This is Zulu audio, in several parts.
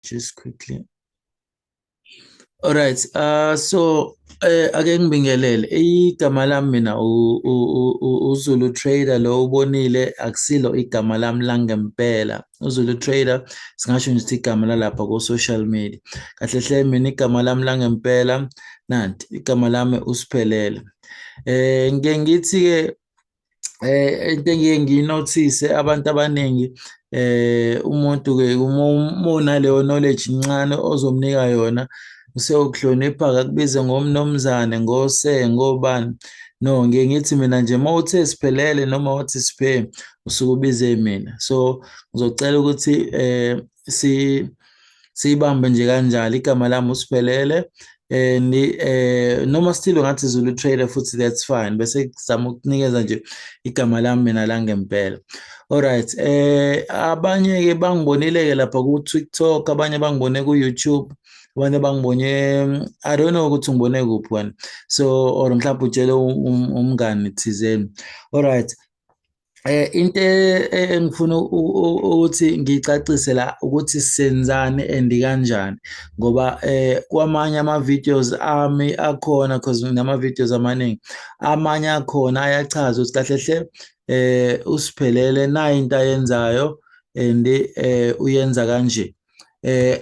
Just quickly. Alright, so ake ngibingelele. Igama lami mina uZulu Trader lo ubonile, akusilo igama lami langempela. UZulu Trader singasho nje ukuthi igama lalapha ku-social media. Kahle hle mina igama lami langempela nanti, igama lami uSiphelele. Ngike ngithi-ke into engiye ngiyi-notice, abantu abaningi, umuntu-ke uma unaleyo knowledge incane ozomnika yona, useyokuhlonipha-ke akubize ngomnumzane, ngo-sir, ngobani. No, ngiye ngithi mina nje uma uthe Siphelele noma wathi Siphe, usuke ubize mina. So ngizocela ukuthi siyibambe nje kanjalo. Igama lami uSiphelele, noma still ungathi Zulu Trader futhi, that's fine, bese kuzama ukukunikeza nje igama lami mina langempela. Alright, abanye-ke bangibonile-ke lapha ku-TikTok, abanye bangibone ku-YouTube, abanye bangibone, I don't know ukuthi ngibone kuphi wena. So or mhlawumbe utshele umngani thizeni. Alright. Into engifuna ukuthi ngiyicacise la ukuthi senzani and kanjani, ngoba kwamanye ama-videos ami akhona, 'cause nginama-videos amaningi, amanye akhona ayachaza ukuthi kahle hle uSiphelele nayi into ayenzayo and uyenza kanje.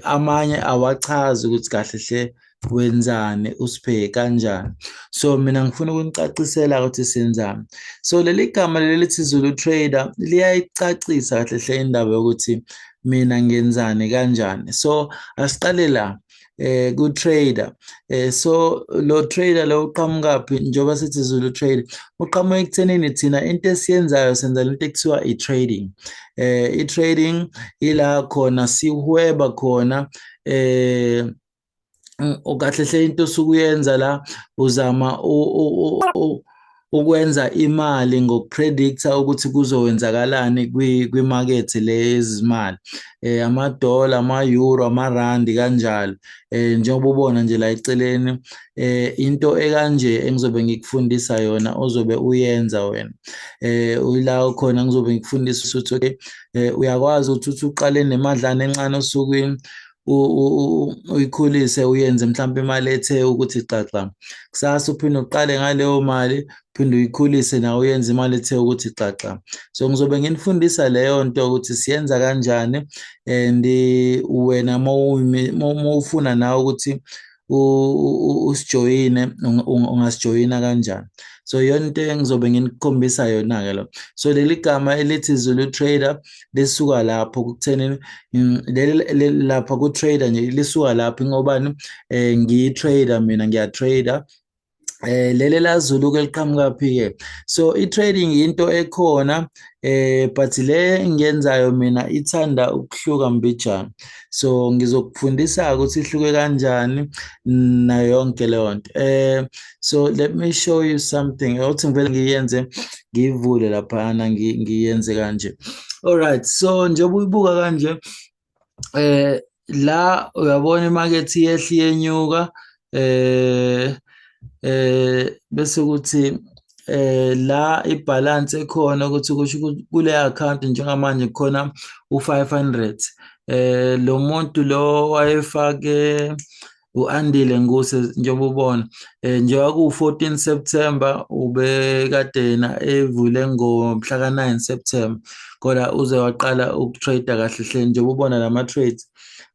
Amanye awachazi ukuthi kahle hle wenzani uSiphe, kanjani. So mina ngifuna ukunicacisela ukuthi senzani. So leli gama leli lithi Zulu Trader liyayicacisa kahle hle indaba yokuthi mina ngenzani, kanjani. So asiqale la ku-trader. So lo trader lo uqhamukaphi? Njengoba sithi Zulu Trader, uqhamuka ekuthenini thina into esiyenzayo, senza lento ekuthiwa i-trading. I-trading ila khona sihweba khona. Kahle hle into osuke uyenza la, uzama ukwenza imali ngoku-predict-a ukuthi kuzowenzakalani kwimakethe le yezimali, amadola, ama-euro, amarandi, kanjalo. Njengoba ubona nje la eceleni, into ekanje engizobe ngikufundisa yona ozobe uyenza wena, ila khona ngizobe ngikufundisa ukuthi okay, uyakwazi ukuthi uthi uqale nemadlana encane osukwini, uyikhulise, uyenze mhlawumbe imali ethe ukuthi xaxa. Kusasa uphinde uqale ngaleyo mali, uphinde uyikhulise nawe, uyenze imali ethe ukuthi xaxa. So ngizobe nginifundisa leyo nto ukuthi siyenza kanjani, and wena uma ufuna nawe ukuthi usijoyine, ungasijoyina kanjani. So iyona into engizobe nginikhombisa yona-ke lo. So leli gama elithi Zulu Trader lisuka lapho kuthenini, leli lapha ku-trader nje lisuka lapho, ngobani? Ngiyi-trader mina, ngiya-trader. Leli laZulu-ke liqhamukaphi-ke? So i-trading into ekhona, but le engiyenzayo mina ithanda ukuhluka mbijana. So ngizokufundisa ukuthi ihluke kanjani nayo yonke leyo nto. So let me show you something. Awuthi ngivele ngiyenze, ngiyivule laphana, ngiyenze kanje. Alright, so njengoba uyibuka kanje, la uyabona imakethe iyehla, iyenyuka, bese kuthi la i-balance ekhona ukuthi kusho ukuthi kule account njengamanje khona u500. Lo muntu lo wayefake u-Andile Nguse, njengoba ubona, njengoba ku-14 September, ubekade yena evule ngomhla ka-9 September, kodwa uze waqala uku-trade kahle hle, njengoba ubona lama trades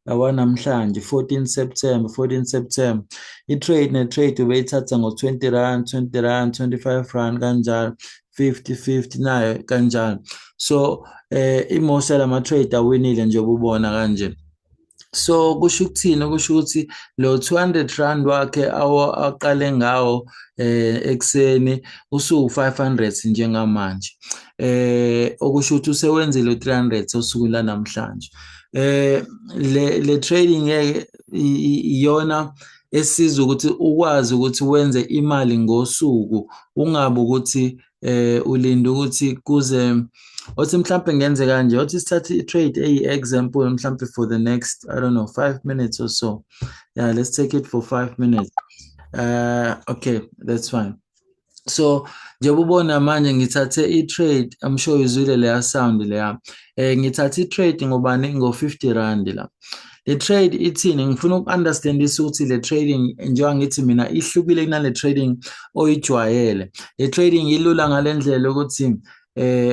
awanamhlanje, 14 September, 14 September, i-trade ne-trade ubeyithatha ngo-20 rand, 20 rand, 25 rand, kanjalo, 50 50 nayo kanjalo. So i-most yalama trade awinile, njengoba ubona kanje. So kusho ukuthini? Kusho ukuthi lo 200 rand wakhe aqale ngawo ekuseni usu 500 njengamanje, okusho ukuthi usewenzile u300 osukwini lanamhlanje. Le trading ngeke iyona esiza ukuthi ukwazi ukuthi wenze imali ngosuku, ungabe ukuthi ulinde ukuthi kuze othi mhlambe ngenze kanje. Othi sithathe i-trade eyi-example mhlambe for the next, I don't know, 5 minutes or so. Yeah, let's take it for 5 minutes. Okay, that's fine. So njengoba ubona manje ngithathe i-trade, I'm sure izwile leya sound leya. Ngithathe i-trade ngobani? Ngo-50 rand la. Le trade ithini? Ngifuna uku-understandisa ukuthi le trading, njengoba ngithi mina, ihlukile kunale trading oyijwayele. Le trading ilula ngale ndlela ukuthi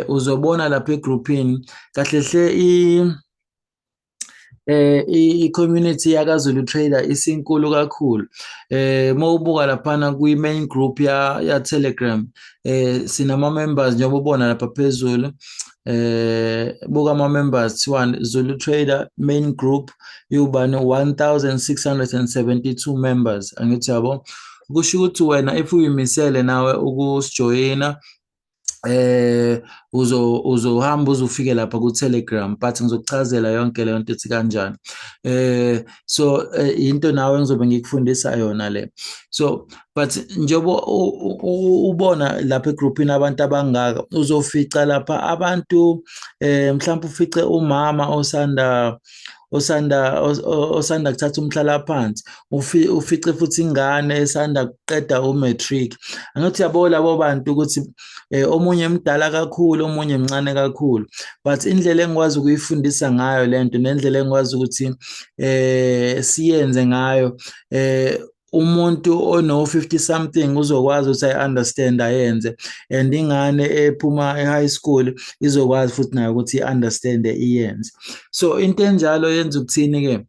uzobona lapha egroupini kahle hle i-community yakaZulu Trader isinkulu kakhulu. Mawubuka laphana kwi-main group ya Telegram, sinama members njengoba ubona lapha phezulu. Buka ama members, thiwani? Zulu Trader main group yubani? 1672 members, angithi yabo? Kusho ukuthi wena if uyimisele nawe ukusijoyina, uzohamba uzufike lapha ku Telegram, but ngizokuchazela yonke leyo nto ethi kanjani. So into nawe ngizobe ngikufundisa yona le. So but njengoba ubona lapha egroupini abantu abangaka, uzofica lapha abantu, mhlawumbe ufice umama osanda kuthatha umhlalaphansi, ufice futhi ingane esanda kuqeda u-matric, angithi yabo? Labo bantu ukuthi omunye mdala kakhulu, omunye mncane kakhulu, but indlela engikwazi ukuyifundisa ngayo lento nendlela engikwazi ukuthi siyenze ngayo, umuntu ono 50 something uzokwazi ukuthi ayi-understand, ayenze, and ingane ephuma e-high school izokwazi futhi nayo ukuthi i-understand, iyenze. So into enjalo yenza ukuthini ke?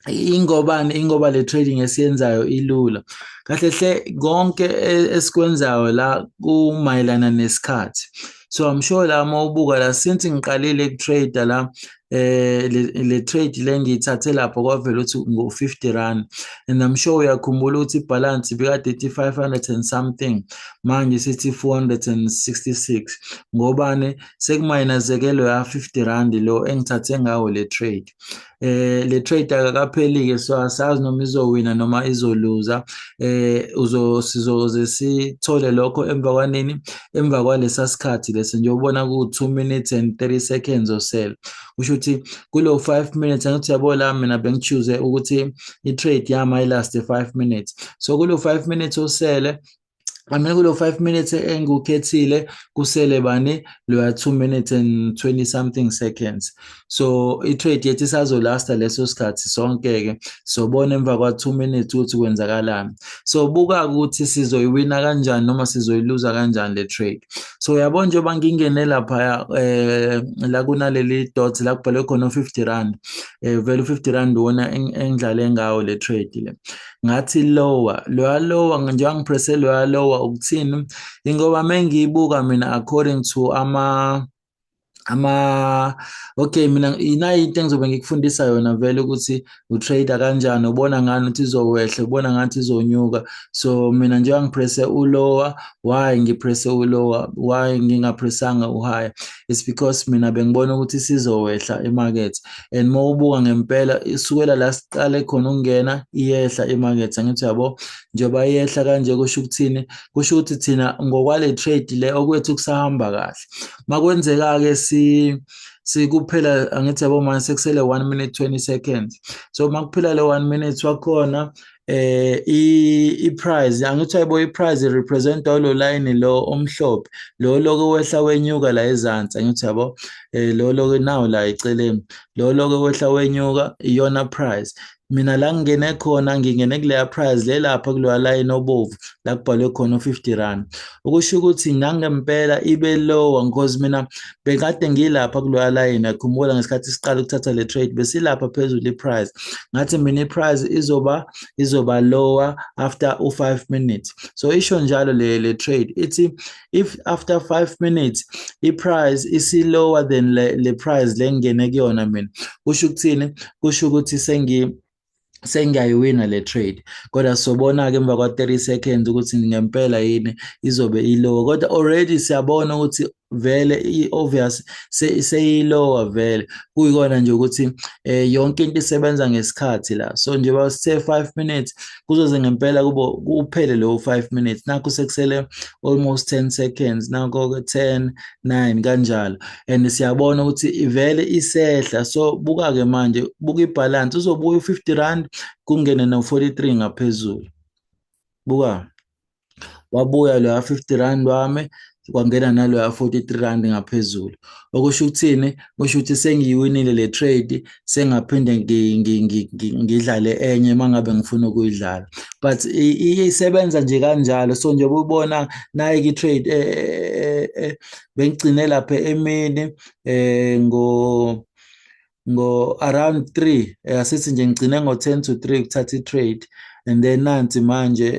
Ingobani? Ingoba le trading esiyenzayo ilula kahle hle. Konke esikwenzayo la kumayelana nesikhathi. So I'm sure la mawubuka la, since ngiqalile uku-trade la, le trade le ngiyithathe lapho kwavela ukuthi ngo-R50, and I'm sure uyakhumbula ukuthi i-balance ibikade ithi 500 and something, manje sithi 466. Ngobani? Sekumayinazeke lo ya R50 lo engithathe ngawo le trade. Le trade akakapheli-ke, so asazi noma izowina noma izoluza. Uzo sizoze sithole lokho emva kwanini? Emva kwalesa sikhathi lesi nje ubona ku-2 minutes and 30 seconds osele. Kusho ukuthi kulo 5 minutes, angithi uyabo la, mina bengi-choose ukuthi i-trade yami ayi-last 5 minutes, so kulo 5 minutes osele, I mean, kulo 5 minutes engiwukhethile, kusele bani? Loya 2 minutes and 20 something seconds. So i-trade yethu isazolasta leso sikhathi sonke-ke. Sobona emva kwa 2 minutes ukuthi kwenzakalani. So buka ukuthi sizoyiwina kanjani noma sizoyiluza kanjani le trade. So uyabona, njengoba ngingene laphaya, la kunaleli dot la kubhalwe khona u-R50, vele u-R50 wona engidlale ngawo le trade le. Ngathi lower, loya lower, njengoba ngi-presse loya lower, ukuthini? Ingoba mengiyibuka mina according to ama okay, mina inayi into engizobe ngikufundisa yona vele, ukuthi u-trade kanjani, ubona ngani ukuthi izowehla, ubona ngathi izonyuka. So mina njengoba ngi-presse u-lower, why ngi-presse u-lower? Why nginga-pressanga u-high? It's because mina bengibona ukuthi sizowehla imarket, and mawubuka ngempela, isukela la siqale khona ukungena, iyehla imarket, angithi yabo? Njengoba iyehla kanje, kusho ukuthini? Kusho ukuthi thina ngokwale trade le okwethu kusahamba kahle. Makwenzeka-ke si sikuphela, angithi yabo, manje sekusele 1 minute 20 seconds. So makuphela le 1 minute wakhona, i-price, angithi ayibo, i-price represent lo line lo omhlophe lo loko wehla wenyuka la ezansi, angithi yabo? Lo loko nawo la eceleni, lo loko wehla wenyuka, iyona price. Mina la ngingene khona, ngingene kuleya price le lapha kuloya line obovu la kubhalwe khona u-R50. Okusho ukuthi nangempela ibe lower, because mina bekade ngilapha kuloya line. Yakhumbula ngesikhathi siqala ukuthatha le trade, besilapha phezulu i-price. Ngathi mina i-price izoba lower after u-5 minutes. So isho njalo le trade, ithi if after 5 minutes i-price isi-lower than le price le ngingene kuyona mina, kusho ukuthini? Kusho ukuthi sengiyayiwina le trade. Kodwa sobona-ke emva kwa-30 seconds ukuthi ngempela yini izobe i-lower, kodwa already siyabona ukuthi vele i-obvious seyi-lower vele. Kuyikona nje ukuthi yonke into isebenza ngesikhathi la. So njengoba sithe 5 minutes, kuzoze ngempela kube kuphele lowo 5 minutes. Nakho sekusele almost 10 seconds, nakho-ke 10 9 kanjalo, and siyabona ukuthi vele isehla. So buka-ke manje, buka i-balance, uzobuya u-R50 kungene no-43 ngaphezulu. Buka, wabuya loya R50 wami. Kwangena naloya R43 ngaphezulu. Okusho ukuthini? Kusho ukuthi sengiyiwinile le trade, sengaphinde ngidlale enye uma ngabe ngifuna ukuyidlala, but isebenza nje kanjalo. So njengoba ubona nayi i-trade, bengigcine lapha emini ngo around 3, asithi nje ngigcine ngo 10 to 3 ukuthatha i-trade, and then nansi manje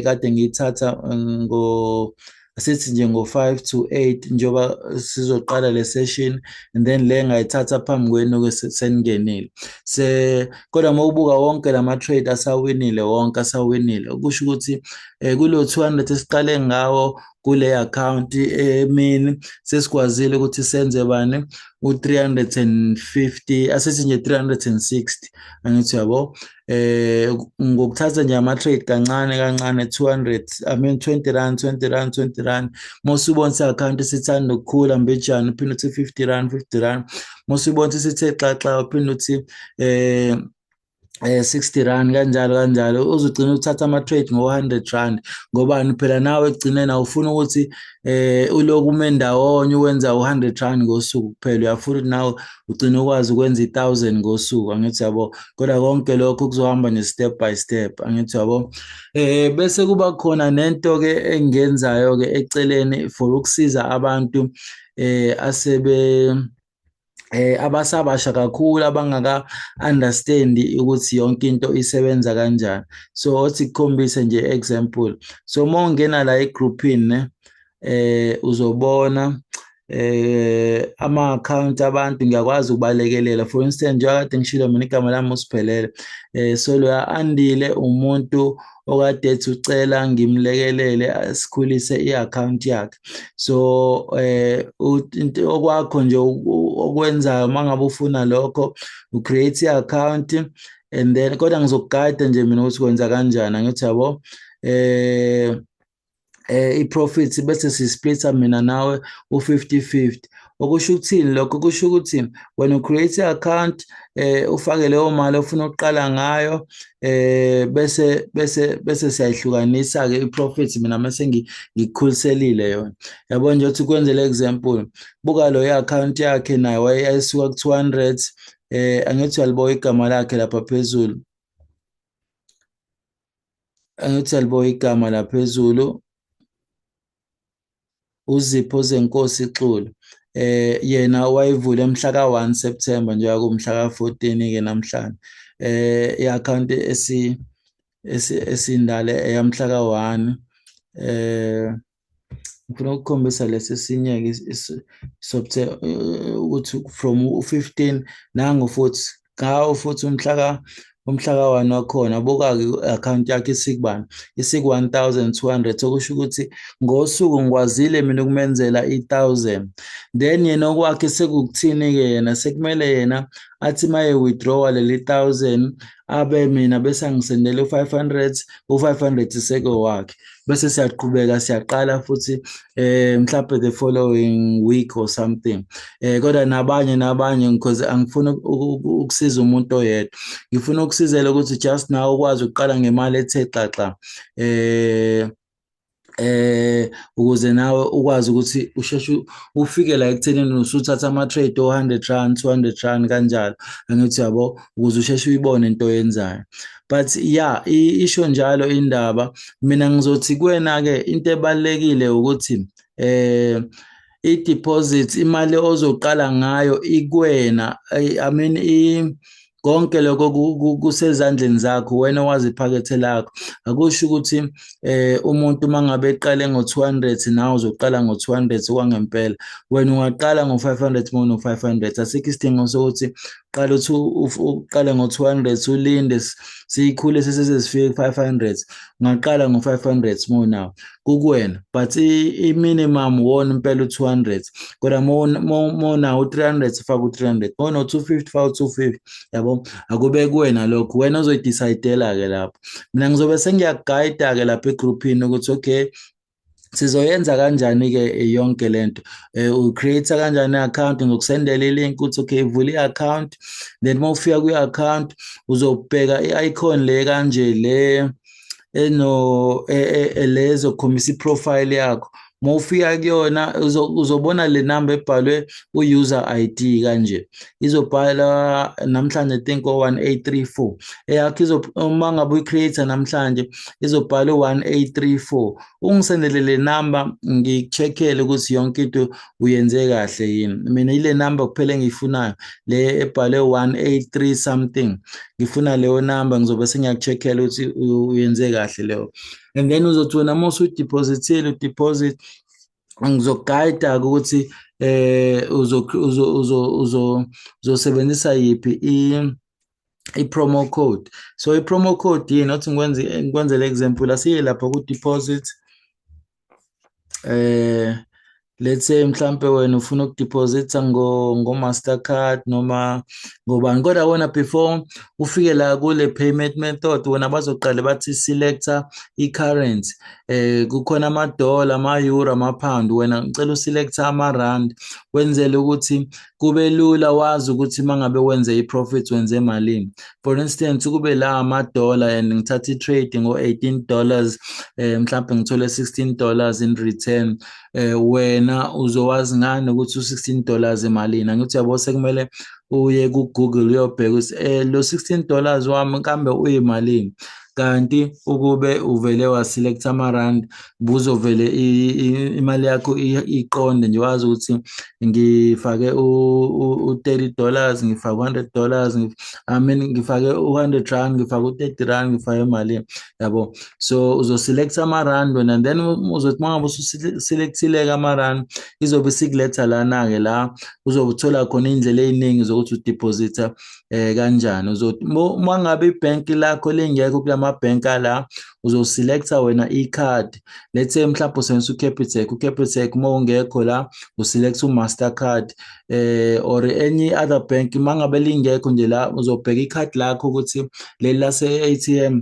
kade ngiyithatha ngo, asithi nje ngo-5 to 8 njengoba sizoqala le session, and then le ngayithatha phambi kwenu-ke seningenile. Se kodwa uma ubuka wonke lama trade asawinile, wonke asawinile. Okusho ukuthi kulo 200 esiqale ngawo kule account emini, sesikwazile ukuthi senze bani? U-350, asithi nje 360, angithi yabo, ngokuthatha nje ama-trade kancane kancane, 200, I mean R20, R20, R20. Mosubona i-account isithanda ukukhula mbijana, uphinde uthi R50, R50. Mosubona isithe xaxa, uphinde uthi R60, kanjalo kanjalo, uzugcina uthatha ama-trade ngo-R100. Ngobani phela? Nawe ekugcineni awufuni ukuthi uloku ume ndawonye ukwenza u-R100 ngosuku kuphela. Uyafuna ukuthi nawe ugcine ukwazi ukwenza i-1000 ngosuku, angithi yabo? Kodwa konke lokho kuzohamba nje step by step, angithi yabo? Bese kuba khona nento-ke engiyenzayo-ke eceleni for ukusiza abantu asebe abasabasha kakhulu, abangaka understand ukuthi yonke into isebenza kanjani. So othi kukhombise nje example. So uma ungena la egroupini ne, uzobona ama-account abantu ngiyakwazi ukubalekelela. For instance, njengoba kade ngishilo mina, igama lami uSiphelele. So loya Andile umuntu okade ethi ucela ngimlekelele sikhulise i-account yakhe. So into okwakho nje okwenzayo uma ngabe ufuna lokho, u-create i-account and then, kodwa ngizoku-guide nje mina ukuthi kwenza kanjani, angithi yabo? I-profit bese si-splitha mina nawe u-50-50. Okusho ukuthini lokho? Kusho ukuthi wena u-create i-account, ufake leyo mali ofuna ukuqala ngayo, bese siyayihlukanisa-ke i-profit mina mase ngikukhuliselile yona. Yabo nje ukuthi kwenzele example, buka lo i-account yakhe, nayo wayisuka ku-200. Angithi uyalibuka igama lakhe lapha phezulu? Angithi uyalibuka igama la phezulu? UZipho Zenkosi Xulu. Yena wayivule mhla ka-1 September, njengoba kumhla ka-14 ke namhlanje. I-account esindala eyamhla ka-1. Ngifuna ukukhombisa lesi esinye-ke sophe ukuthi from u-15 nangu futhi ngawo futhi umhla ka-1 wakhona. Buka-ke i-akhawunti yakhe isikubani? Isiku-1200. Okusho ukuthi ngosuku ngikwazile mina ukumenzela i-1000. Then yena okwakhe sekukuthini-ke? Yena sekumele yena athi uma e-withdraw-a leli 1000, abe mina bese angisendele u-500, u-500 sekowakhe, bese siyaqhubeka, siyaqala futhi mhlawumbe the following week or something. Kodwa nabanye nabanye, because angifuni ukusiza umuntu oyedwa, ngifuna ukusizela ukuthi just nawe ukwazi ukuqala ngemali ethe xaxa, ukuze nawe ukwazi ukuthi usheshe ufike la ekuthenini usuthatha ama-trade o-R100, R200, kanjalo, angithi yabo? Ukuze usheshe uyibone into oyenzayo. But yeah, isho njalo indaba. Mina ngizothi kuwena-ke, into ebalulekile ukuthi i-deposit, imali ozoqala ngayo ikuwena. I mean, konke lokho kusezandleni zakho, wena owazi iphakethe lakho. Akusho ukuthi umuntu uma ngabe eqale ngo-200 nawe uzoqala ngo-200 okwangempela. Wena ungaqala ngo-500 uma uno-500. Asikho isidingo sokuthi uqale uthi uqale ngo-200, ulinde siyikhulise size sifike ku-500. Ungaqala ngo-500 uma unawo, kukuwena, but i-minimum wona impela u-200. Kodwa uma unawo u-300, faka u-300, uma uno-250, faka u-250, yabo? Akube kuwena lokho, wena ozoyi-decide-ela-ke lapho. Mina ngizobe sengiyaku-guide-a-ke lapha egruphini ukuthi okay, sizoyenza kanjani-ke yonke lento, u-create kanjani i-account. Ngizokusendela i-link ukuthi okay, vula i-account. Then uma ufika kwi-account, uzobheka i-icon le kanje, le eno le ezokhombisa i-profile yakho. Uma ufika kuyona uzobona le number ebhalwe u-user ID kanje, izobhala namhlanje, I think, o-1834 eyakho. Uma ngabe uyi-create namhlanje, izobhala u-1834. Ungisendele le number, ngiku-check-ele ukuthi yonke into uyenze kahle yini. Mina ile number kuphela engiyifunayo, le ebhalwe 183 something. Ngifuna leyo number, ngizobe sengiyaku-check-ela ukuthi uyenze kahle leyo. And then uzothi wena uma usudeposithile, udeposit, ngizoku-guide-a ukuthi uzo uzo uzo uzosebenzisa yiphi i-promo code. So i-promo code yini? Othi ngikwenze, ngikwenzele example. Asiye lapha ku-deposit. Let's say mhlampe wena ufuna ukudepositha ngo-Mastercard noma ngobani, kodwa wena before ufike la kule payment method, wena bazoqale bathi selecta i-currency. Kukhona ama-dollar, ama-euro, ama-pound. Wena ngicela uselecta ama-rand, wenzele ukuthi kube lula wazi ukuthi uma ngabe wenze i-profit wenze malini. For instance, kube la ama-dollar and ngithatha i-trade ngo-$18, mhlampe ngithole $16 in return, wena uzowazi ngani ukuthi u-$16 emalini? Angithi uyabo, sekumele uye ku-Google uyobheka ukuthi lo $16 wami kambe uyimalini. Kanti ukube uvele wa-select ama-rand, buzovele imali yakho iqonde nje, wazi ukuthi ngifake u-$30, ngifake u-$100, I mean, ngifake u-R100, ngifake u-R30, ngifake imali yabo. So uzo-select ama-rand wena, and then uzothi uma ngabe usu-select-ile-ke ama-rand, izobe isikuletha lana-ke la uzobe uthola khona iy'ndlela ey'ningi zokuthi udepositha kanjani. Uzothi uma ngabe ibhenki lakho lingekho kulamabhenki ala, uzo-select-a wena ikhadi. Let's say mhlawumbe usebenzisa uCapitec, uCapitec uma ungekho la, u-select u-Mastercard or any other bank. Uma ngabe lingekho nje la, uzobheka ikhadi lakho ukuthi leli lase-ATM,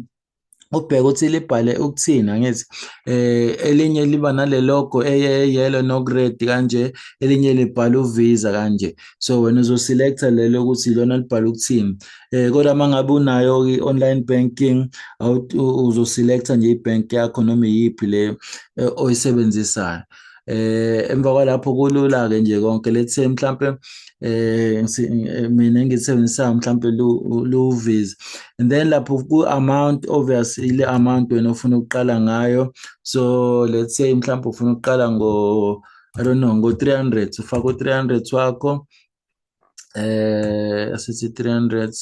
ubheke ukuthi libhale ukuthini. Angithi elinye liba nale logo eye-yellow noku-red kanje, elinye libhala uVisa kanje. So wena uzo-select-a lelo ukuthi ilona libhala ukuthini. Kodwa uma ngabe unayo i-online banking, uzo-select-a nje ibhenki yakho noma iyiphi le oyisebenzisayo. Emva kwalapho kulula-ke nje konke. Let's say mhlampe mina engilisebenzisayo mhlampe lu-Visa, and then lapho ku-amount, obvious ile amount wena ofuna ukuqala ngayo. So let's say mhlampe ufuna ukuqala ngo, I don't know, ngo-300, ufake u-300 wakho, asithi 300.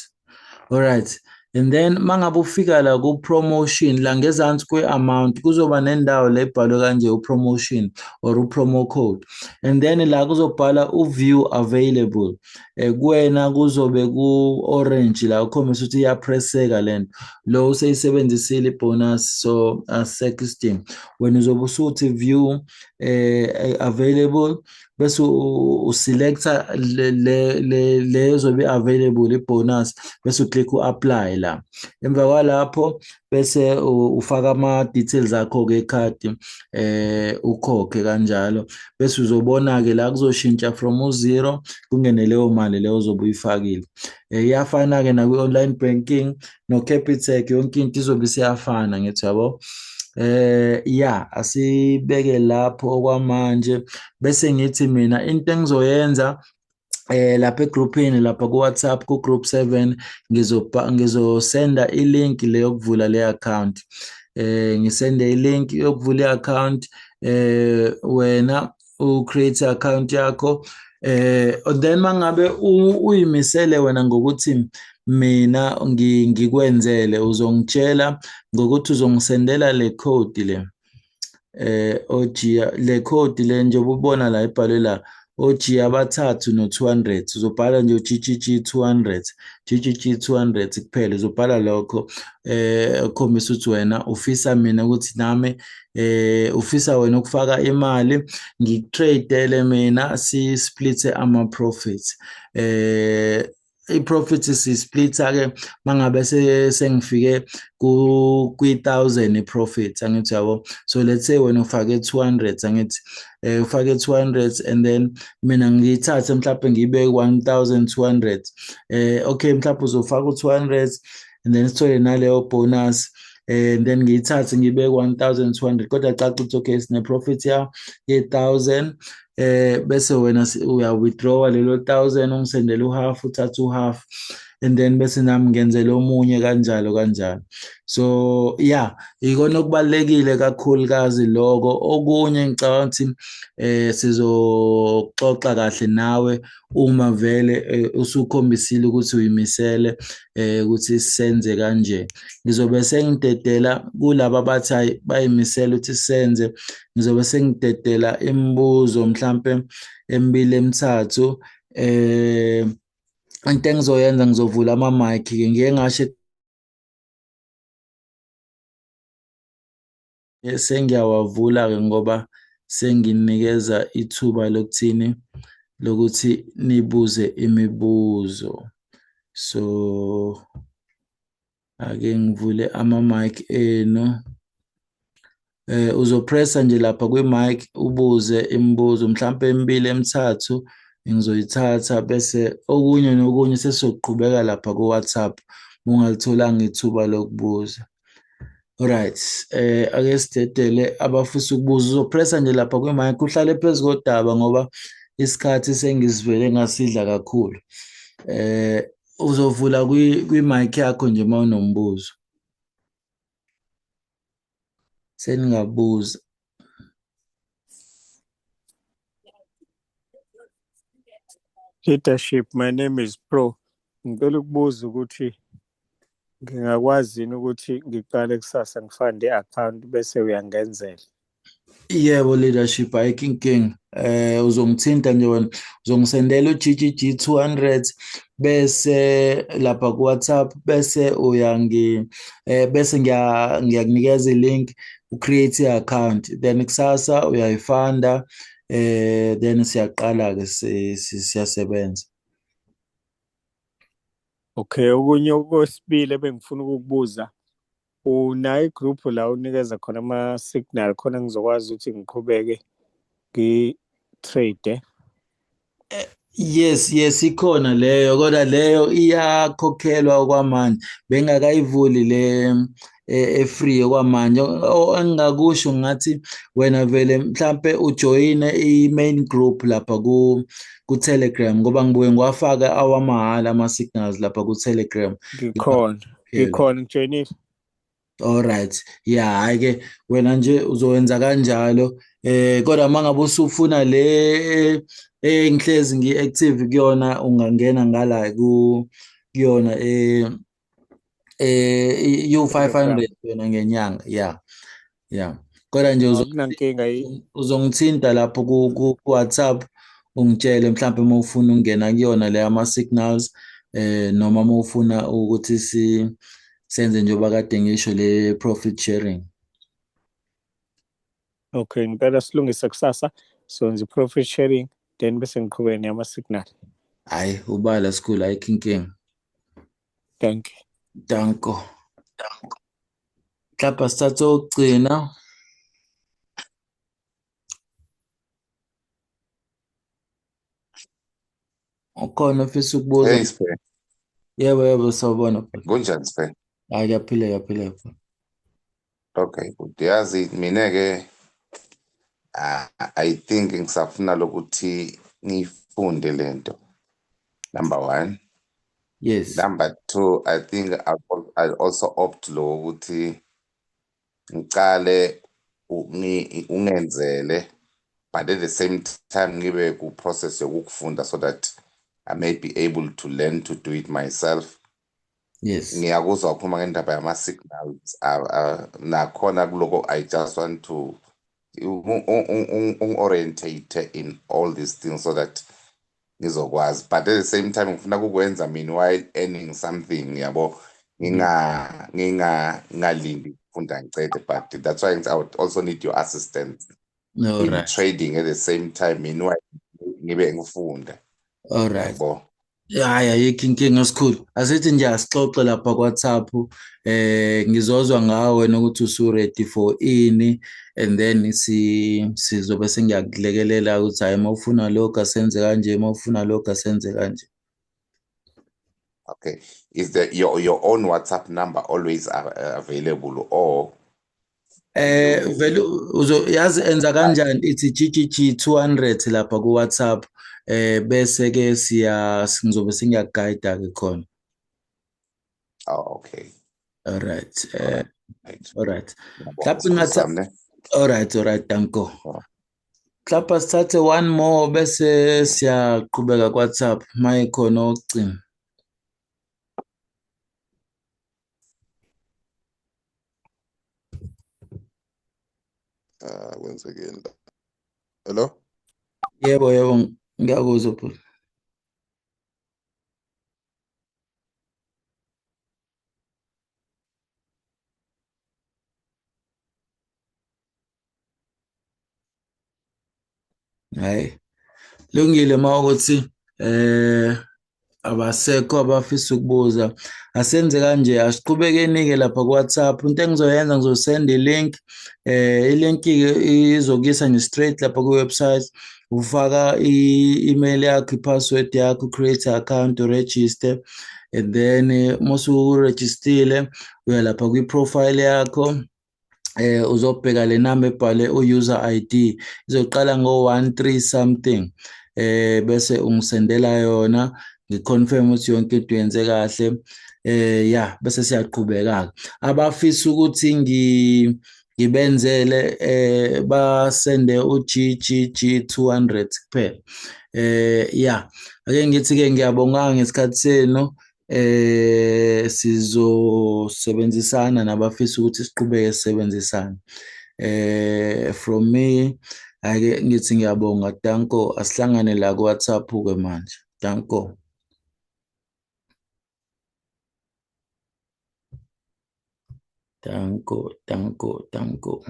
Alright, and then mangabe ufika la ku-promotion, la ngezansi kwe-amount kuzoba nendawo la ebhalwe kanje u-promotion or u-promo code, and then la kuzobhala u-view available. Kuwena kuzobe ku-orange la, ukhombisa ukuthi iyapresseka lento lo useyisebenzisile ibonus, so asisekho isidingo. Wena uzobe usuthi view available, bese uselecta le ezobe available ibonus, bese uclick u-apply la. Emva kwalapho bese ufaka ama-details akho-ke ekhadi, ukhokhe kanjalo, bese uzobona-ke la kuzoshintsha from u-zero kungene leyo mali leyo ozobe uyifakile. Iyafana-ke nakwi-online banking no-Capitec, yonke into izobe isiyafana, ngithi yabo. Ya, asibeke lapho okwamanje, bese ngithi mina into engizoyenza lapha egruphini lapha ku-WhatsApp, ku-group 7, ngizosenda i-link le yokuvula le account. Ngisende i-link yokuvula i-account, wena u-create account yakho, then mangabe uyimisele wena ngokuthi mina ngikwenzele, uzongitshela ngokuthi uzongisendela le code le, OG, le code le njengoba ubona la ibhalwe la o-G abathathu no-200. Uzobhala nje u-GGG 200, GGG 200 kuphela. Uzobhala lokho ukhombisa ukuthi wena ufisa mina ukuthi nami ufisa wena ukufaka imali, ngikutradele mina, si-splithe ama-profits. I-profit si-splitha-ke mangabe sengifike kwi-1000 i-profit, angithi yabo? So let's say wena ufake 200, angithi ufake 200, and then mina ngiyithathe mhlawumbe ngiyibeke 1200. Okay, mhlawumbe uzofaka u-200 and then sithole naleyo bonus. And then ngiyithathe ngibeke 1200, kodwa caca ukuthi okay, sine profit ya ye-1000, bese wena uya withdraw lelo 1000, ungisendele uhalf, uthathe uhalf, and then bese nami ngenzele omunye, kanjalo kanjalo. So yeah, ikona okubalulekile kakhulukazi lokho. Okunye ngicabanga ukuthi sizoxoxa kahle nawe uma vele usukhombisile ukuthi uyimisele ukuthi senze kanje. Ngizobe sengidedela kulaba abathi hayi bayimisele ukuthi senze, ngizobe sengidedela imibuzo mhlampe emibili emithathu. Into engizoyenza, ngizovula ama-mic-ke, ngike ngasho sengiyawavula-ke ngoba senginikeza ithuba lokuthini, lokuthi nibuze imibuzo. So ake ngivule ama-mic enu. Uzopressa nje lapha kwi-mic ubuze imibuzo mhlampe emibili emithathu, ngizoyithatha, bese okunye nokunye sesizoqhubeka lapha ku-WhatsApp ungalitholanga ithuba lokubuza. Alright, ake sidedele abafisa ukubuza. Uzopressa nje lapha kwi-mic, uhlale phezu kodaba ngoba isikhathi sengisivele ngasidla kakhulu. Uzovula kwi-mic yakho nje uma unombuzo. Seningabuza. Leadership, my name is Pro. Ngicela ukubuza ukuthi ngingakwazi yini ukuthi ngiqale kusasa ngifande i-account bese uyangenzela. Yebo leadership, ayikho inkinga. Uzongithinta nje wena, uzongisendela u-GGG 200 bese lapha ku WhatsApp, bese uyangi bese ngiyakunikeza i-link, ucreate i-account, then kusasa uyayifanda, then siyaqala ke, siyasebenza. Okay, okunye okwesibili ebengifuna ukukubuza, unayo igroup la unikeza khona ama-signal khona ngizokwazi ukuthi ngiqhubeke ngi-trade? Yes, ikhona leyo, kodwa leyo iyakhokhelwa okwamanje. Bengakayivuli le e-free okwamanje. Engingakusho ngathi wena vele mhlampe ujoyine i-main group lapha ku Telegram, ngoba ngibuye ngiwafake awamahhala ama-signals lapha ku Telegram. Ngikhona, ngikhona, ngijoyinile. Alright, yeah, hayi ke wena nje uzowenza kanjalo. Kodwa mangabe usufuna le engihlezi ngi-active kuyona, ungangena ngala kuyona U500 wena ngenyanga. Yeah. Kodwa nje Akunankinga. uzongithinta lapho ku WhatsApp, ungitshele mhlawumbe uma ufuna ukungena kuyona le ama signals, noma uma ufuna ukuthi si senze njengoba kade ngisho le profit sharing. Okay, ngicela silungise kusasa, so profit sharing, then bese ngiqhubeke neyama signal. Hayi, ubala sikhulu, ayikho inkinga. Thank you. Danko. Mhlawumbe sithathe okugcina. Ukhona ofisa ukubuza? Hey Siphe. Yebo, sawubona bhuti. Kunjani Siphe? Hayi, kuyaphila, kuyaphila. Okay, good. Yazi mina ke I think ngisafuna lokuthi ngifunde lento. Number one. Yes. Number two, I think I also opt lo ukuthi ngicale ungenzele, but at the same time ngibe ku process yokufunda so that I may be able to learn to do it myself. Yes. Ngiyakuzwa ukhuluma ngendaba yama signals, nakhona kuloko I just want to ungi-orientate in all these things so that ngizokwazi, but at the same time ngifuna ukukwenza mina while earning something, yabo, ngingalindi ukufunda ngicede, but that's why I would also need your assistance All in right. trading at the same time meanwhile ngibe ngifunda. All right. Yabo. Hayi, ayikho inkinga esikhulu. Asithi nje asixoxe lapha ku-WhatsApp, ngizozwa ngawe wena ukuthi usu-ready for ini, and then sizobe sengiyakulekelela ukuthi hhayi, uma ufuna lokhu asenze kanje, uma ufuna lokhu asenze kanje. Okay. Is the your own WhatsApp number always available or you Vele uzo yazi enza kanjani, ithi GGG 200 lapha ku WhatsApp, bese ke siya ngizobe sengiyaguide ke khona. Oh, okay. All right. All right. All right. Ngiyabonga, Mhlawumbe ngathi sami, ne? All right, danko. Oh. Mhlawumbe sithathe one more bese siyaqhubeka ku WhatsApp mayikhona okugcina. Ah, kwenzekeni la? Hello? Yebo, ngiyakuzwa bhuti. Hayi. Lungile mawukuthi abasekho abafisa ukubuza. Asenze kanje, asiqhubekeni ke lapha ku WhatsApp. Into engizoyenza, ngizosenda i-link. I-link ke izokuyisa nje straight lapha ku website. Ufaka i-email yakho, i-password yakho, create account, register, and then musu-registile uya lapha kwi-profile yakho, uzobheka le number ebhale u-user ID, izoqala ngo-13 something, bese ungisendela yona, ngiconfirm ukuthi yonke into yenze kahle, ya, bese siyaqhubeka. Abafisa ukuthi ngibenzele basende u-GGG 200 kuphela. Ya, ake ngithi ke ngiyabonga ngesikhathi senu. Sizosebenzisana nabafisa ukuthi siqhubeke sisebenzisane. From me, ake ngithi ngiyabonga, danko. Asihlangane la ku WhatsApp ke manje. Danko. Danko, danko, danko.